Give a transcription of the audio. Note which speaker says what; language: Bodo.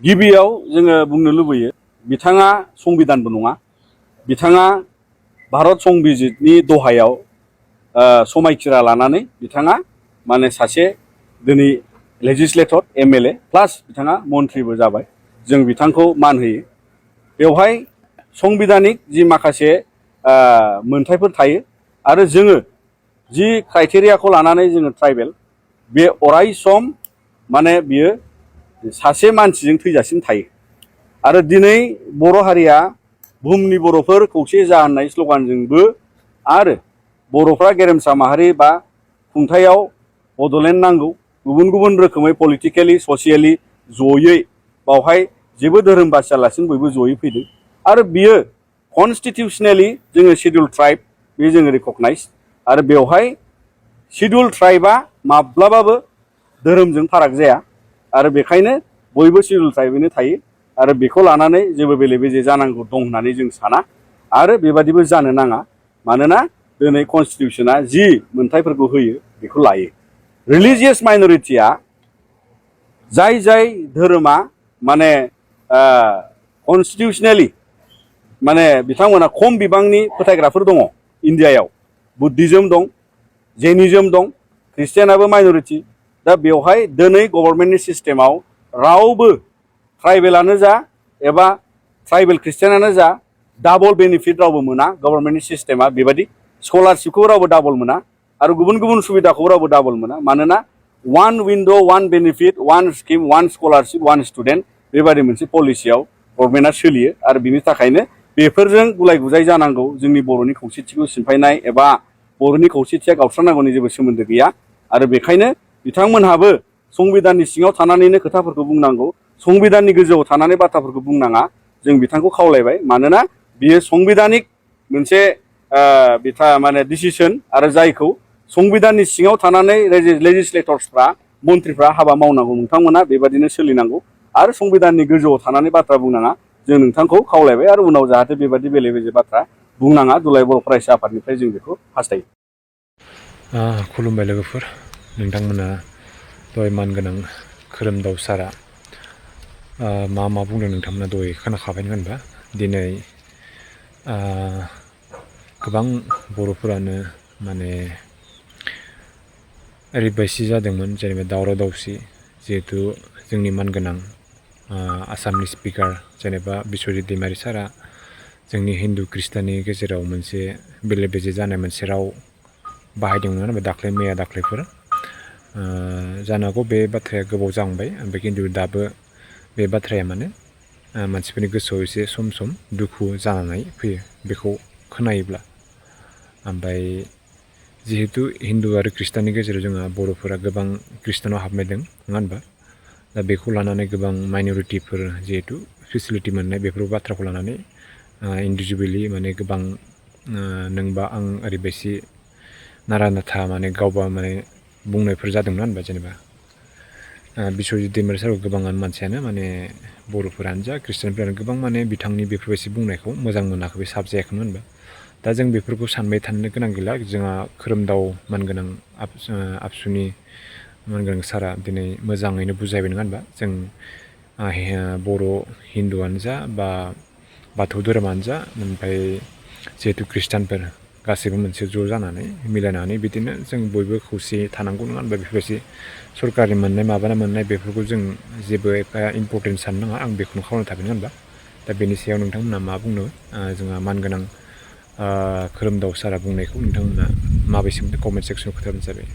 Speaker 1: गिबियाव जोङो बुंनो लुबैयो बिथाङा संबिधानबो नङा बिथाङा भारत संबिजितनि दहायाव समायखिरा लानानै बिथाङा माने सासे दिनै लेजिस्लेटर एमएलए प्लास बिथाङा मन्थ्रिबो जाबाय जों बिथांखौ मान होयो बेवहाय संबिधानिक जि माखासे मोनथायफोर थायो आरो जोङो जि क्राइटेरियाखौ लानानै जोङो ट्राइबेल बे अराय सम माने बियो सासे मानसिजों थैजासिम थायो आरो दिनै बर' हारिया बुहुमनि बर'फोर खौसे जा होननाय स्लगानजोंबो आरो बर'फ्रा गेरेमसा माहारि बा खुंथायाव बड'लेण्ड नांगौ गुबुन गुबुन रोखोमै पलिटिकेलि ससियेलि जयै बावहाय जेबो धोरोम बासियालासिनो बयबो जयै फैदों आरो बियो कनस्टिटिउसनेलि जोङो शिडिउल ट्राइब बे जोङो रिकगनाइज आरो बेवहाय शिडिउल ट्राइबआ माब्लाबाबो धोरोमजों फाराग जाया आरो बेखायनो बयबो शिडिउल ट्राइबैनो थायो आरो बेखौ लानानै जेबो बेले बेजे जानांगौ दं होननानै जों साना आरो बेबादिबो जानो नाङा मानोना दिनै कनस्टिटिउसना जि मोनथायफोरखौ होयो बेखौ लायो रिलिजियास माइनरिटिया जाय जाय धोरोमा माने कनस्टिटिउसनेलि माने बिथांमोना खम बिबांनि फोथायग्राफोर दङ इन्डियायाव बुद्धिज्म दं जैनिज्म दं ख्रिस्टियानाबो माइनरिटि दा बेवहाय दिनै गभर्नमेन्टनि सिस्टेमाव रावबो ट्राइबेलानो जा एबा ट्राइबेल ख्रिस्टियानानो जा डाबल बेनिफिट रावबो मोना गभर्नमेन्टनि सिस्टेमा बेबायदि स्कलारशिपखौ रावबो डाबल मोना आरो गुबुन गुबुन सुबिदाखौ रावबो डाबल मोना मानोना one window one benefit one scheme one scholarship one student बेबायदि मोनसे पलिसियाव गभर्नमेन्टआ सोलियो आरो बिनि थाखायनो बेफोरजों गुलाय गुजाय जानांगौ जोंनि बर'नि खौसेथिखौ सिफायनाय एबा बर'नि खौसेथिया गावस्रानांगौनि जेबो सोमोन्दो गैया आरो बेखायनो बिथांमोनहाबो संबिधाननि सिङाव थानानैनो खोथाफोरखौ बुंनांगौ संबिधाननि गोजौआव थानानै बाथ्राफोरखौ बुंनाङा जों बिथांखौ खावलायबाय मानोना बियो संबिधानिक मोनसे बिथा माने डिसिसन आरो जायखौ संबिधाननि सिङाव थानानै लेजिस्लेटर्सफ्रा मन्थ्रिफ्रा हाबा मावनांगौ नोंथांमोना बेबादिनो सोलिनांगौ आरो संबिधाननि गोजौआव थानानै बाथ्रा बुंनाङा जों नोंथांखौ खावलायबाय आरो उनाव जाहाथे बेबादि बेले बेजे बाथ्रा बुंनाङा दुलाराय बर' फरायसा आफादनिफ्राय जों बेखौ हास्थायो।
Speaker 2: खुलुमबाय लोगोफोर नोंथांमोना दहाय मानगोनां खोरोमदाव सारा मा बुंदों नोंथांमोना दहाय खोनाखाबाय होनबा दिनै गोबां बर'फोरानो माने ओरैबायदि जादोंमोन जेनेबा दावराव दावसि जिहेथु जोंनि मानगोनां आसामनि स्पिकार जेनेबा बिस्वजित दैमारी सारा जोंनि हिन्दु ख्रिस्टाननि गेजेराव मोनसे बेले बेजे जानाय मोनसे राव बाहायदोंमोन होनबा दाख्लै मैया दाख्लैफोर जानो हागौ बे बाथ्राया गोबाव जालांबाय ओमफ्राय खिन्थु दाबो बे बाथ्राया माने मानसिफोरनि गोसोआव एसे सम सम दुखु जानानै फैयो बेखौ खोनायोब्ला ओमफ्राय जिहेतु हिन्दु आरो ख्रिस्टाननि गेजेराव जोंहा बर'फोरा गोबां ख्रिस्टानाव हाबनाय दं नङा होनबा दा बेखौ लानानै गोबां माइनरिटिफोर जिहेतु फेसिलिटि मोननाय बेफोर बाथ्राखौ लानानै इन्डिभिजुवेलि माने गोबां नोंबा आं ओरैबायदि नारा नाथा माने गावबा माने बुंनायफोर जादोंमोन होनबा जेनेबा बिस्वजित दैमारी सारखौ गोबाङानो मानसियानो माने बर'फोरानो जा ख्रिस्टानफोरानो गोबां माने बिथांनि बेफोरबायदि बुंनायखौ मोजां मोनाखै साब जायाखैमोन होनबा दा जों बेफोरखौ सानबाय थानो गोनां गैला जोंहा खोरोमदाव मानगोनां आबसुनि मानगोनां सारा दिनै मोजाङैनो बुजायबाय नङा होनबा जों बर' हिन्दुआनो जा बा बाथौ धोरोमानो जा ओमफ्राय जिहेतु ख्रिस्टानफोर गासैबो मोनसे ज' जानानै मिलायनानै बिदिनो जों बयबो खौसेयै थानांगौ नङा होनबा बेफोरबायदि सरकारनि मोननाय माबाना मोननाय बेफोरखौ जों जेबो एफा इम्परटेन्ट साननो नाङा आं बेखौनो खावलायना थाबाय नङा होनबा दा बेनि सायाव नोंथांमोना मा बुंनो जोंहा मानगोनां खोरोमदाव सारा बुंनायखौ नोंथांमोना माबेसिम कमेन्ट सेक्सनाव खोन्थाबानो जाबाय।